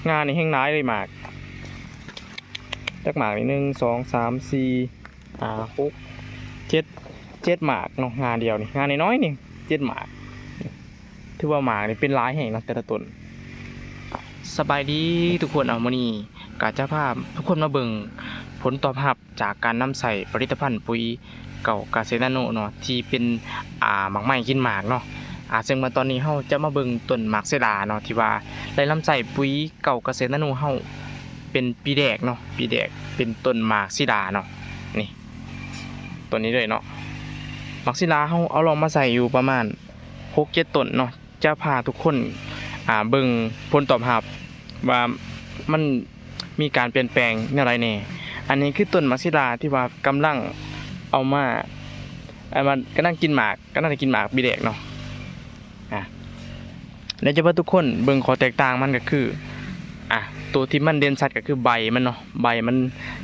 ງານີ້ແຮງຫຼາຍເລີຍໝາກ ຈັກໝາກນີ້ ໜຶ່ງ ສອງ ສາມ ສີ່ ຫ້າ ຫົກ ເຈັດ ເຈັດໝາກເນາະ ງາດຽວນີ້ ງານ້ອຍໆນີ້ ເຈັດໝາກ ຖືວ່າໝາກນີ້ເປັນຫຼາຍແຮງເນາະແຕ່ລະຕົ້ນ. ສະບາຍດີທຸກຄົນ ເອົາ ມື້ນີ້ກະຈະພາທຸກຄົນມາເບິ່ງຜົນຕອບຮັບຈາກການນຳໃຊ້ຜະລິດຕະພັນປຸຍເກົ້າກະເສດນາໂນເນາະ ທີ່ເປັນ ອ່າ ໝາກໄມ້ກິນໝາກເນາະ. ອ່າ ເຊິ່ງມາຕອນນີ້ເຮົາຈະມາເບິ່ງຕົ້ນໝາກເຊລາເນາະ ທີ່ວ່າໄດ້ນຳໃຊ້ປຸຍເກົ້າກະເສດນາໂນເຮົາເປັນປີແດກເນາະ ປີແດກ ເປັນຕົ້ນໝາກເຊລາເນາະ ນີ້ ຕົ້ນນີ້ເລີຍເນາະ. ໝາກເຊລາເຮົາເອົາລອງມາໃສ່ຢູ່ປະມານຫົກເຈັດຕົ້ນເນາະ ຈະພາທຸກຄົນ ອ່າ ເບິ່ງຜົນຕອບຮັບວ່າມັນມີການປ່ຽນແປງແນວໃດແດ່. ອັນນີ້ຄືຕົ້ນໝາກເຊລາທີ່ວ່າກຳລັງເອົາມາ ອັນວ່າກຳລັງກິນໝາກ ກຳລັງໄດ້ກິນໝາກປີແດກເນາະ. ອ່າ ແລ້ວຈະພາທຸກຄົນເບິ່ງຂໍ້ແຕກຕ່າງມັນກໍຄື ອ່າ ໂຕທີ່ມັນເດັ່ນຊັດກໍຄືໃບມັນເນາະ ໃບມັນ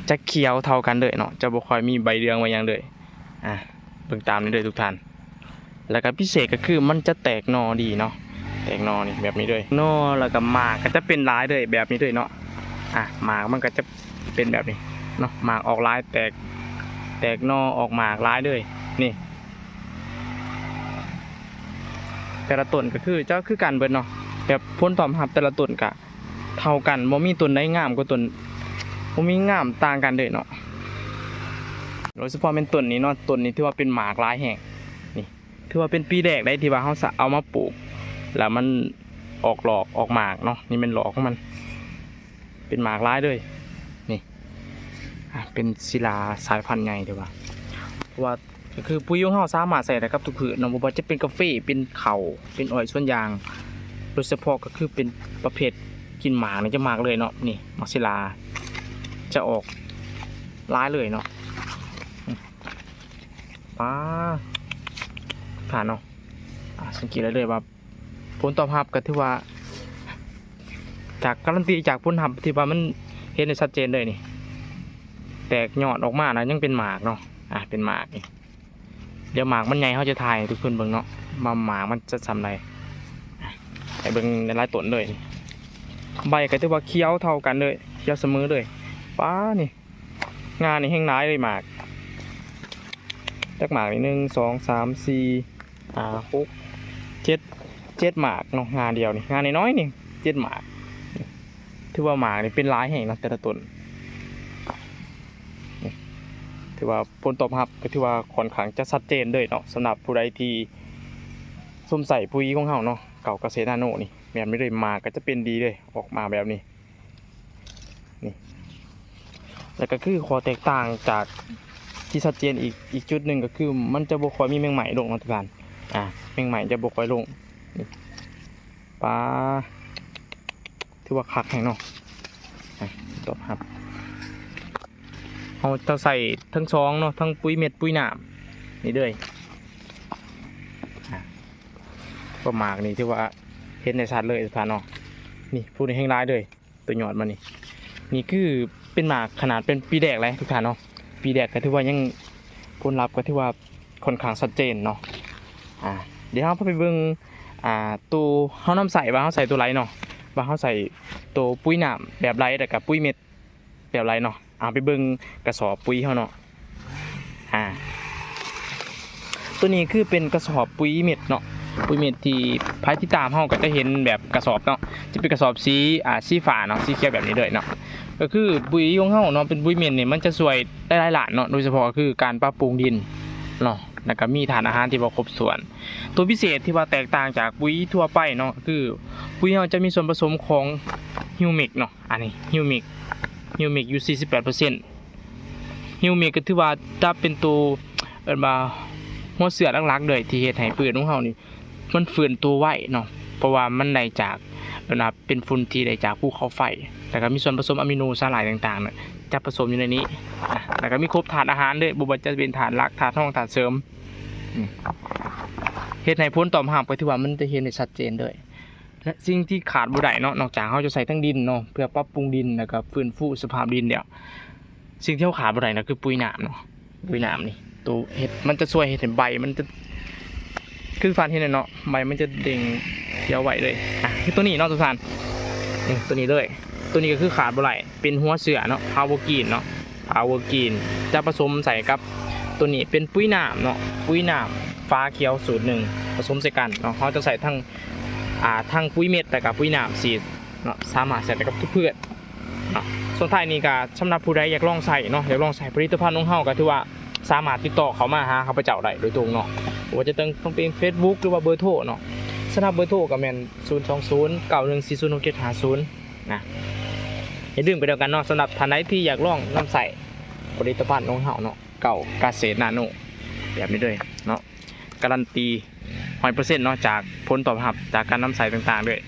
ຈະຂຽວເທົ່າກັນເລີຍເນາະ ຈະບໍ່ຄ່ອຍມີໃບເຫຼືອງໃບຫຍັງເລີຍ. ອ່າ ເບິ່ງຕາມນີ້ເດີທຸກທ່ານ. ແລ້ວກໍພິເສດກໍຄືມັນຈະແຕກໜໍ່ດີເນາະ ແຕກໜໍ່ນີ້ແບບນີ້ເລີຍເນາະ ແລ້ວກໍໝາກກໍຈະເປັນຫຼາຍເລີຍແບບນີ້ເລີຍເນາະ. ອ່າ ໝາກມັນກໍຈະເປັນແບບນີ້ເນາະ ໝາກອອກຫຼາຍ ແຕກ ແຕກໜໍ່ອອກໝາກຫຼາຍເລີຍ ນີ້ ແຕ່ລະຕົ້ນກໍຄືຈະຄືກັນເບິດເນາະ ແບບຜົນຕອບຮັບແຕ່ລະຕົ້ນກະ ເທົ່າກັນ ບໍ່ມີຕົ້ນໃດງາມກວ່າຕົ້ນ ບໍ່ມີງາມຕ່າງກັນເລີຍເນາະ. ໂດຍສະເພາະແມ່ນຕົ້ນນີ້ເນາະ ຕົ້ນນີ້ຖືວ່າເປັນໝາກຫຼາຍແຮງ ນີ້ ຖືວ່າເປັນປີແດກໄດ໋ ທີ່ວ່າເຮົາສະ ເອົາມາປູກ ແລ້ວມັນອອກດອກອອກໝາກເນາະ. ນີ້ແມ່ນດອກຂອງມັນ ເປັນໝາກຫຼາຍເລີຍ ນີ້ ອ່າ ເປັນເຊລາສາຍພັນໃຫຍ່ ຖືວ່າ ເພາະວ່າ ກໍຄືປຸຍຂອງເຮົາສາມາດໃຊ້ໄດ້ກັບທຸກພືດເນາະ ບໍ່ວ່າຈະເປັນກາເຟ ເປັນເຂົ້າ ເປັນອ້ອຍສວນຢາງ ໂດຍສະເພາະກໍຄືເປັນປະເພດກິນໝາກນີ້ຈະມັກເລີຍເນາະ. ນີ້ໝາກເຊລາຈະອອກຫຼາຍເລີຍເນາະ ປາ ຜ່ານເນາະ. ອ່າ ສັງເກດໄດ້ເລີຍວ່າ ຜົນຕອບຮັບກໍຖືວ່າ ຈາກກາຣັນຕີຈາກຜົນຮັບທີ່ວ່າມັນເຫັນໄດ້ຊັດເຈນເລີຍນີ້ ແຕກຍອດອອກມານະ ຍັງເປັນໝາກເນາະ ອ່າ ເປັນໝາກນີ້. ດຽວໝາກມັນໃຫຍ່ ເຮົາຈະຖ່າຍໃຫ້ທຸກຄົນເບິ່ງເນາະ ວ່າໝາກມັນຈະສ່ຳໃດ. ໃຫ້ເບິ່ງຫຼາຍໆຕົ້ນເລີຍ ໃບກໍຖືວ່າຂຽວເທົ່າກັນເລີຍ ຂຽວສະເໝີເລີຍ. ປາ ນີ້ ງານີ້ແຮງຫຼາຍເລີຍໝາກ ຈັກໝາກນີ້ ໜຶ່ງ ສອງ ສາມ ສີ່ ຫ້າ ຫົກ ເຈັດ ເຈັດໝາກເນາະ ງາດຽວນີ້ ງານ້ອຍໆນີ້ ເຈັດໝາກ. ຖືວ່າໝາກນີ້ເປັນຫຼາຍແຮງເນາະແຕ່ລະຕົ້ນ ຖືວ່າຜົນຕອບຮັບກໍຖືວ່າຂ້ອນຂ້າງຈະຊັດເຈນເລີຍເນາະ. ສຳລັບຜູ້ໃດທີ່ຊົມໃຊ້ປຸຍຂອງເຮົາເນາະ ເກົ້າກະເສດນາໂນນີ້ ແບບນີ້ເລີຍ ໝາກກໍຈະເປັນດີເລີຍ ອອກມາແບບນີ້ ນີ້ ແລ້ວກໍຄືຂໍ້ແຕກຕ່າງຈາກທີ່ຊັດເຈນອີກ ອີກຈຸດໜຶ່ງກໍຄືມັນຈະບໍ່ຄ່ອຍມີແມງໄມ້ລົງເນາະທຸກທ່ານ ອ່າ ແມງໄມ້ຈະບໍ່ຄ່ອຍລົງ. ນີ້ ປາ ຖືວ່າຄັກແຮງເນາະ ອ່າ ຕອບຮັບ ເຮົາຈະໃສ່ທັງສອງເນາະ ທັງປຸຍເມັດ ປຸຍນ້ຳ ນີ້ເລີຍ ອ່າ ກໍໝາກນີ້ຖືວ່າເຫັນໄດ້ຊັດເລີຍທຸກທ່ານເນາະ. ນີ້ ພູນີ້ແຮງຫຼາຍເລີຍ ໂຕຍອດມັນນີ້ ນີ້ຄືເປັນໝາກຂະໜາດເປັນປີແດກເລີຍທຸກທ່ານເນາະ. ປີແດກກໍຖືວ່າຍັງ ຜົນລັບກໍຖືວ່າຂ້ອນຂ້າງຊັດເຈນເນາະ. ອ່າ ດຽວເຮົາພາໄປເບິ່ງ ອ່າ ໂຕເຮົານຳໃຊ້ວ່າເຮົາໃຊ້ໂຕໃດເນາະ ວ່າເຮົາໃຊ້ໂຕປຸຍນ້ຳແບບໃດ ແລ້ວກໍປຸຍເມັດແບບໃດເນາະ. ເອົາ ໄປເບິ່ງກະສອບປຸຍເຮົາເນາະ. ອ່າ ໂຕນີ້ຄືເປັນກະສອບປຸຍເມັດເນາະ ປຸຍເມັດທີ່ໃຜຕິດຕາມເຮົາກໍຈະເຫັນແບບກະສອບເນາະ ຈະເປັນກະສອບສີ ອ່າ ສີຟ້າເນາະ ສີຂຽວແບບນີ້ເລີຍເນາະ. ກໍຄືປຸຍຂອງເຮົາເນາະ ເປັນປຸຍເມັດນີ້ ມັນຈະຊ່ວຍໄດ້ຫຼາຍດ້ານເນາະ ໂດຍສະເພາະກໍຄືການປັບປຸງດິນເນາະ ແລ້ວກໍມີທາດອາຫານທີ່ວ່າຄົບຖ້ວນ. ໂຕພິເສດທີ່ວ່າແຕກຕ່າງຈາກປຸຍທົ່ວໄປເນາະ ກໍຄືປຸຍເຮົາຈະມີສ່ວນປະສົມຂອງຮິວມິກເນາະ ອັນນີ້ຮິວມິກ ຮິວມິກຢູ່ສີ່ສິບແປດເປີເຊັນ. ຮິວມິກກໍຖືວ່າຈະເປັນໂຕ ເອີ້ນວ່າຫົວເຊື້ອຫຼັກໆເລີຍ ທີ່ເຮັດໃຫ້ພືດຂອງເຮົານີ້ມັນຟື້ນໂຕໄວເນາະ ເພາະວ່າມັນໄດ້ຈາກ ເອີ້ນວ່າເປັນຝຸ່ນທີ່ໄດ້ຈາກພູເຂົາໄຟ ແລ້ວກໍມີສ່ວນປະສົມອາມິໂນສາຫຼ່າຍຕ່າງໆນະ ຈະປະສົມຢູ່ໃນນີ້ ອ່າ ແລ້ວກໍມີຄົບທາດອາຫານເລີຍ ບໍ່ວ່າຈະເປັນທາດຫຼັກ ທາດຮອງ ທາດເສີມ ອືມ ເຮັດໃຫ້ຜົນຕອບຮັບກໍຖືວ່າມັນຈະເຫັນໄດ້ຊັດເຈນເລີຍ. ແລະ ສິ່ງທີ່ຂາດບໍ່ໄດ້ເນາະ ນອກຈາກເຮົາຈະໃສ່ທັງດິນເນາະ ເພື່ອປັບປຸງດິນ ແລ້ວກໍຟື້ນຟູສະພາບດິນແລ້ວ ສິ່ງທີ່ເຮົາຂາດບໍ່ໄດ້ນະ ຄືປຸຍນ້ຳເນາະ. ປຸຍນ້ຳນີ້ ໂຕເຮັດ ມັນຈະຊ່ວຍເຮັດໃຫ້ໃບມັນຈະ ຄືທ່ານເຫັນແຫຼະເນາະ ໃບມັນຈະເດັ່ງຂຽວໄວເລີຍ. ອ່ະ ຄືໂຕນີ້ເນາະທຸກທ່ານ ນີ້ ໂຕນີ້ເລີຍ ຕົວນີ້ກໍຄືຂາດບໍ່ໄດ້ ເປັນຫົວເຊື້ອເນາະ Power Green ເນາະ Power Green ຈະປະສົມໃສ່ກັບຕົວນີ້ເປັນປຸ໋ຍນ້ຳເນາະ ປຸ໋ຍນ້ຳຝາຂຽວສູດໜຶ່ງ ປະສົມໃສ່ກັນເນາະ ເຮົາຈະໃສ່ທັງ ອ່າ ທັງປຸ໋ຍເມັດ ແລ້ວກໍປຸ໋ຍນ້ຳສີດເນາະ ສາມາດໃສ່ໄດ້ກັບທຸກພືດເນາະ. ສ່ວນທ້າຍນີ້ກໍສຳລັບຜູ້ໃດຢາກລອງໃຊ້ເນາະ ຢາກລອງໃຊ້ຜະລິດຕະພັນຂອງເຮົາ ກໍຖືວ່າສາມາດຕິດຕໍ່ເຂົ້າມາຫາຂ້າພະເຈົ້າໄດ້ໂດຍຕົງເນາະ ບໍ່ວ່າຈະເປັນທາງເຟສບຸກ ຫຼືວ່າເບີໂທເນາະ. ສຳລັບເບີໂທກໍແມ່ນ ສູນສອງສູນ ເກົ້າໜຶ່ງສີ່ສູນ ຫົກເຈັດຫ້າສູນ ນະ. ຢ່າລືມໄປດຽວກັນເນາະ ສຳລັບທ່ານໃດທີ່ຢາກລອງນຳໃຊ້ຜະລິດຕະພັນຂອງເຮົາເນາະ ເກົ້າກະເສດນາໂນ ແບບນີ້ເລີຍເນາະ ກາລັນຕີຮ້ອຍເປີເຊັນເນາະ ຈາກຜົນຕອບຮັບຈາກການນຳໃຊ້ຕ່າງໆເລີຍ.